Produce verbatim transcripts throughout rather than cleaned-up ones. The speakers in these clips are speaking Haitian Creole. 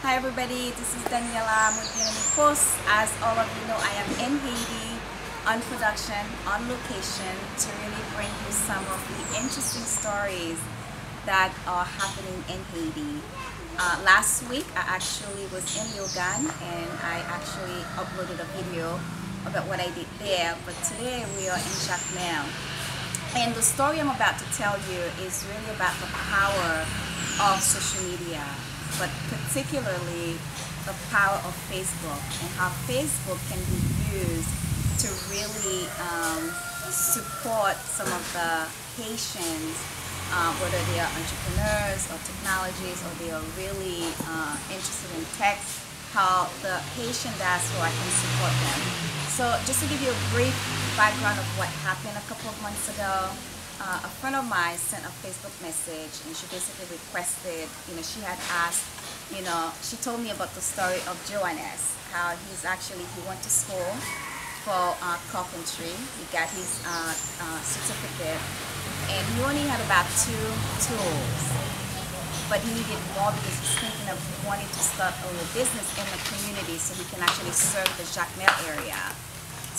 Hi everybody, this is Daniela Modiani Post. As all of you know, I am in Haiti on production, on location, to really bring you some of the interesting stories that are happening in Haiti. Uh, last week, I actually was in Léogâne and I actually uploaded a video about what I did there, but today we are in Jacmel. And the story I'm about to tell you is really about the power of social media, but particularly the power of Facebook and how Facebook can be used to really um, support some of the Haitians, uh, whether they are entrepreneurs or technologists or they are really uh, interested in tech, how the Haitian diaspora can support them. So, just to give you a brief background of what happened a couple of months ago, uh, a friend of mine sent a Facebook message and she basically requested, you know, she had asked, you know, she told me about the story of Johannes, how he's actually, he went to school for uh, carpentry. He got his uh, uh, certificate, and he only had about two tools, but he needed more because he's thinking of wanting to start a little business in the community so he can actually serve the Jacmel area.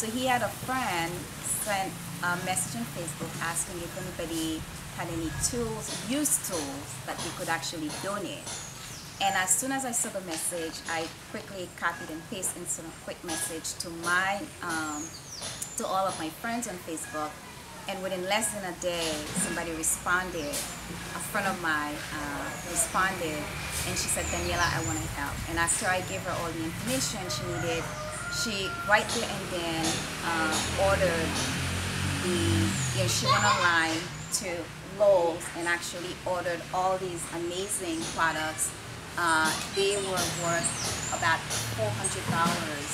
So he had a friend send a message on Facebook asking if anybody had any tools, used tools that they could actually donate. And as soon as I saw the message, I quickly copied and pasted and sent a quick message to my um, to all of my friends on Facebook. And within less than a day, somebody responded. A friend of mine uh, responded, and she said, "Daniela, I want to help." And after I gave her all the information she needed, she right there and then uh, ordered the. Yeah, she went online to Lowe's and actually ordered all these amazing products. Uh, they were worth about four hundred dollars.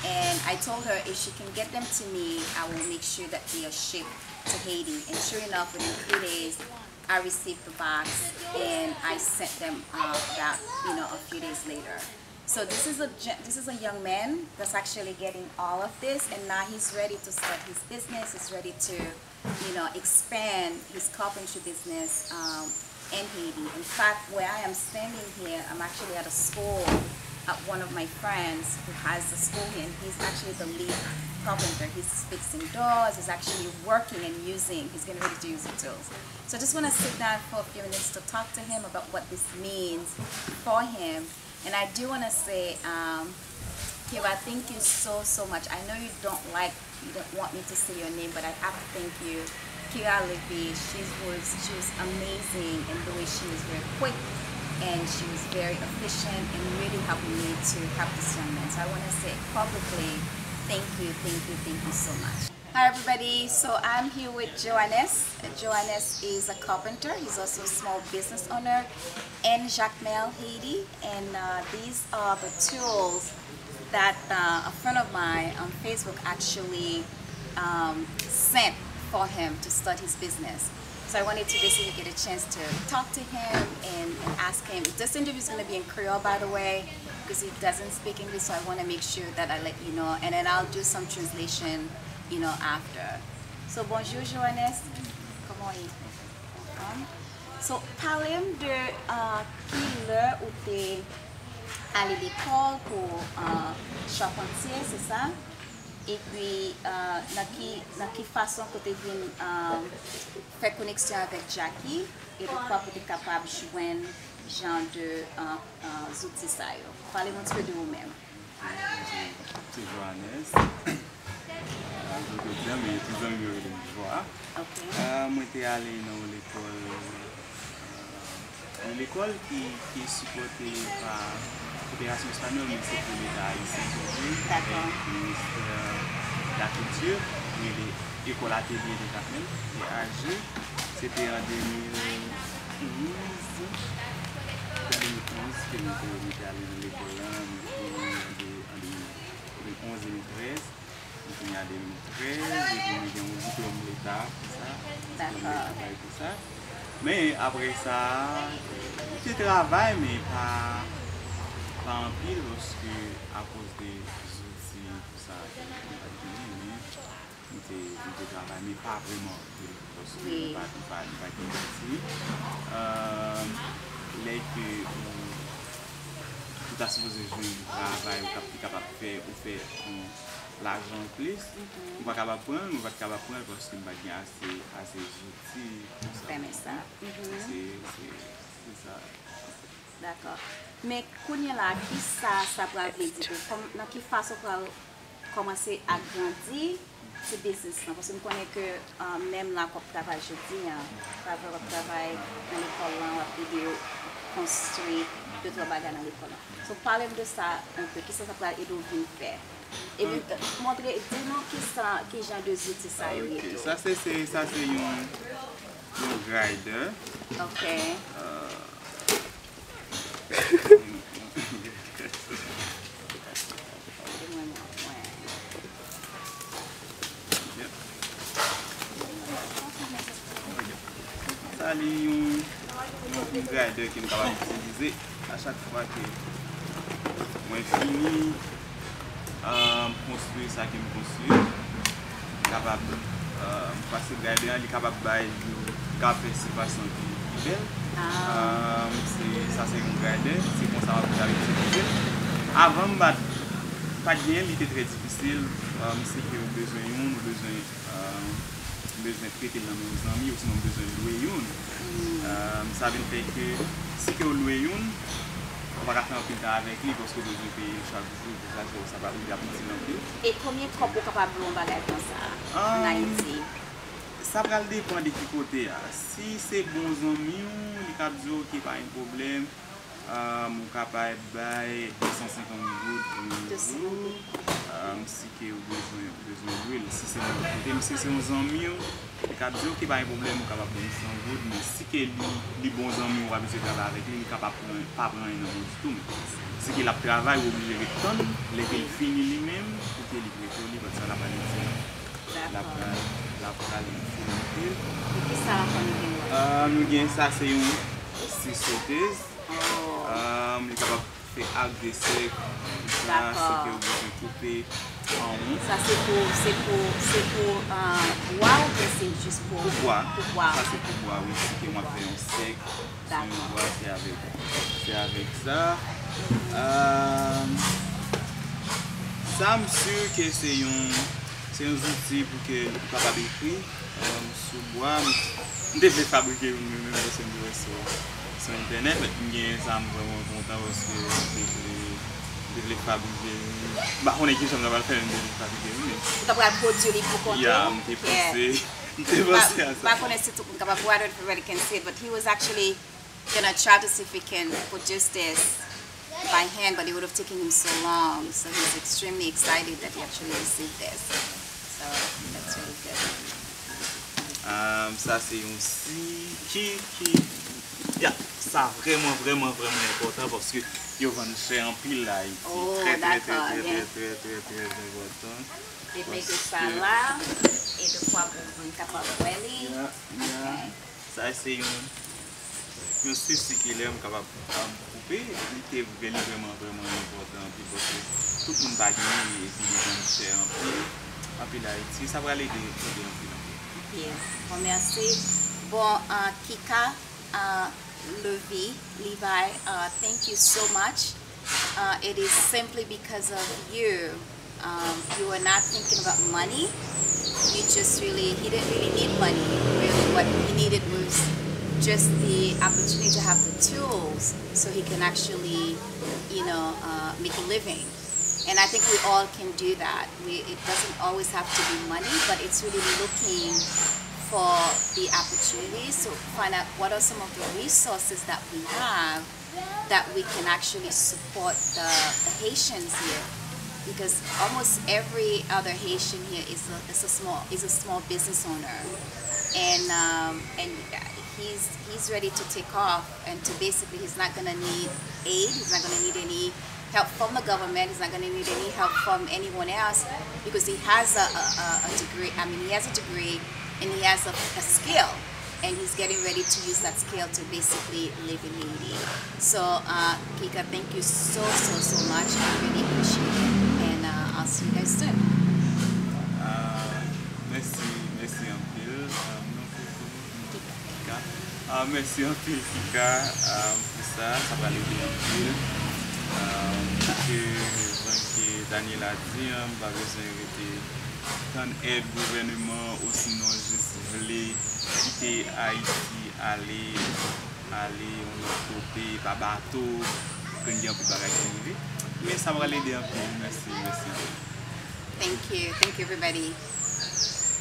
And I told her if she can get them to me, I will make sure that they are shipped to Haiti. And sure enough, within three days, I received the box and I sent them uh, about, you know, a few days later. So this is a this is a young man that's actually getting all of this, and now he's ready to start his business. He's ready to you know, expand his carpentry business um, in Haiti. In fact, where I am standing here, I'm actually at a school at one of my friends who has a school here, and he's actually the lead carpenter. He's fixing doors, he's actually working and using, he's getting ready to use the tools. So I just want to sit down for a few minutes to talk to him about what this means for him. And I do want to say, um, Kira, thank you so, so much. I know you don't like, you don't want me to say your name, but I have to thank you. Kira Levy, she was, she was amazing in the way she was very quick and she was very efficient and really helping me to help this young man. So I want to say publicly, thank you, thank you, thank you so much. Hi everybody, so I'm here with Johannes. Johannes is a carpenter. He's also a small business owner in Jacmel, Haiti. And uh, these are the tools that uh, a friend of mine on Facebook actually um, sent for him to start his business. So I wanted to basically get a chance to talk to him and, and ask him. This interview is going to be in Creole, by the way, because he doesn't speak English. So I want to make sure that I let you know, and then I'll do some translation, you know, after. So bonjour Johannes, comment est? So pale m de uh, ki lè ou te ale lekòl pou uh, chapantye, se sa? Epi uh, nan ki, nan ki fason ke w te vin uh, fè koneksyon avèk Jackie e poukwa pou te kapab jwenn jan de uh, uh, zouti sa yo? Pale m yon ti pe de ou menm. Se Johannes. Johannes Gauthier, men tout zanmi m yo rele m Joa. Mwen te ale nan yon lekòl, yon lekòl ki, ki sipòte pa Koperasyon Espanyòl, men se pou Leta ayisyen sòti, avèk Ministè Lakilti, rele École Atelier de Jacmel, E A J. Se te an de mil onz, se te an de mil onz ke mwen te, mwen te ale nan lekòl la, mwen fini an de, an de mil onz, de mil trèz, mwen fini an de mil trèz, epi mwen gen yon diplòm leta pou sa, diplòm leta bay pou sa. Men apre sa, mwen te travay, men pa, pa anpil, paske akoz de zouti, pou sa, mwen pa t genyen, men. M te, m te travay, men pa vrèman anpil, paske m pa, m pa, m pa gen piti. Lè ke ou, ou ta sipoze jwenn yon travay ou k ap, ki kapab fè ou fè yon lajan anplis. Mwen pa kapab pran l, mwen pa t kapab pran l paske m pa t gen ase, ase zouti pou sa. Fèmen sa. Se, se, se sa. Dakò. Men kounye a la, kisa sa pral vle di pou ou? Kòm, nan ki fason ou pral kòmanse agrandi ti biznis lan? Paske m konnen ke, ah, menm la w ap travay jodi a, travay w ap travay nan lekòl lan, w ap ede yo konstwi de twa bagay nan lekòl lan. So, pale m de sa enpe, kisa sa pral ede w vin fè? E vin, eh, montre, di nou kisa, ki jan de zouti sa yo ye tou. Sa se, se, sa se yon, yon grinder. Ok. Sa li yon, yon, yon grinder ke m kapab itilize a chak fwa ke mwen fini, ah, konstwi sa ke m konstwi. Kapab, ah, pase grinder an, li kapab bay, li kapab fè sipas lan pi, pi bèl. Ah, se, sa se yon grinder, se konsa m ap itilize l. Avan m pa t, pa t genyen, li te trè difisil. Ah, si ke ou bezwen youn, ou bezwen, ah, ou bezwen prete l nan men yon zanmi, osinon ou bezwen lwe youn. Ah, sa vin fè ke si ke ou lwe youn, ou pa ka fè anpil tan avèk li paske ou bezwen peye l chak jou, pou sa, sa, sa pa, li ap itil anpil. E konbyen kòb ou kapab lwe yon bagay konsa an Ayiti? Sa pral depann de ki kote a. Si se bon zanmi w, li ka di w, "Ok, pa gen pwoblèm, ah, ou kapab bay de san senkant goud pou yon jou, ah, si ke ou bezwen, ou bezwen lwe l." Si se yon kote, si se yon zanmi w, li ka di w, "Ok, pa gen pwoblèm, ou kapab ban m san goud," men si ke li, li bon zanmi w, w abitye travay avèk li, li kapab pran, pa pran anyen nan men w ditou. Men si ke l ap travay, ou oblije ret tann lè ke l fini li menm, pou ke li prete w li, paske l ap al itil. L ap pral, l ap pral itil anpil. E kisa ankò nou gen la? Ah, nou gen sa, se yon si sotez. Ah, li kapab fè ak desè, sa, si ke ou bezwen koupe an won. Sa se pou, se pou, se pou, ah, bwa oubyen se jis pou, pou bwa? Pou bwa. Sa se pou bwa, wi. Si ke w ap fè yon sèk, se yon bwa, se avèk, se avèk sa. Ah, sa, m si ke se yon, se yon zouti pou ke ou kapab ekri, um, sou bwa. M, m te vle fabrike youn mwen menm, paske m te wè sou, sou entènèt, men m genyen sa, m vrèman kontan paske m te vle, m te vle fabrike youn. M pa konnen ki jan m ta pral fè, men m te vle fabrike youn, men. Ou ta pral pwodui li pou kont ou? Ya, m te panse, m te panse a sa. M pa konnen si tout moun kapab, I don't know if everybody can see it, but he was actually gonna try to see if he can produce this by hand, but it would have taken him so long. So he's extremely excited that he actually received this. So that's really good. Um, sa se yon si ki, ki, ya, sa vrèman, vrèman, vrèman enpòtan paske yo vann chè anpil la Ayiti. Oh, dakò, trè, trè, trè, trè, trè, trè enpòtan. Li mete sa la, e de fwa pou moun kapab wè li. Ya, ya. Ok. Sa se yon, yon si sikilè m kapab, um, koupe. Li te vre, li vrèman, vrèman enpòtan anpil paske tout moun pa genyen li epi li vann chè anpil, anpil Ayiti. Sa pral ede, ede anpil, anpil. Anpil. Bon, mèsi. Bon, uh, Kika, uh, Levi, Levi, uh, thank you so much. Uh, it is simply because of you. Um, you were not thinking about money. You just really, he didn't really need money. Really, what he needed was just the opportunity to have the tools so he can actually, you know, uh, make a living. And I think we all can do that. We, it doesn't always have to be money, but it's really looking for the opportunities to find out what are some of the resources that we have that we can actually support the, the Haitians here, because almost every other Haitian here is a, is a small, is a small business owner, and, um, and he's, he's ready to take off and to basically, he's not gonna need aid, he's not gonna need any help from the government, he's not gonna need any help from anyone else, because he has a, a, a, a degree, I mean, he has a degree and he has a, a skill, and he's getting ready to use that skill to basically live in Haiti. So, uh, Kika, thank you so, so, so much. I really appreciate it. And, uh, I'll see you guys soon. Ah, mèsi, mèsi anpil. Ah, non, Kika. Ah, mèsi anpil, Kika, ah, pou sa. Sa pral ede anpil. Ah, Jan ke Daniela di an, m pa bezwen rete tann èd gouvèneman osinon jis vle kite Ayiti ale, ale yon lòt kote pa bato, ke n gen anpil bagay ki rive. Men sa pral ede anpil. Mèsi, mèsi. Thank you. Thank you, everybody.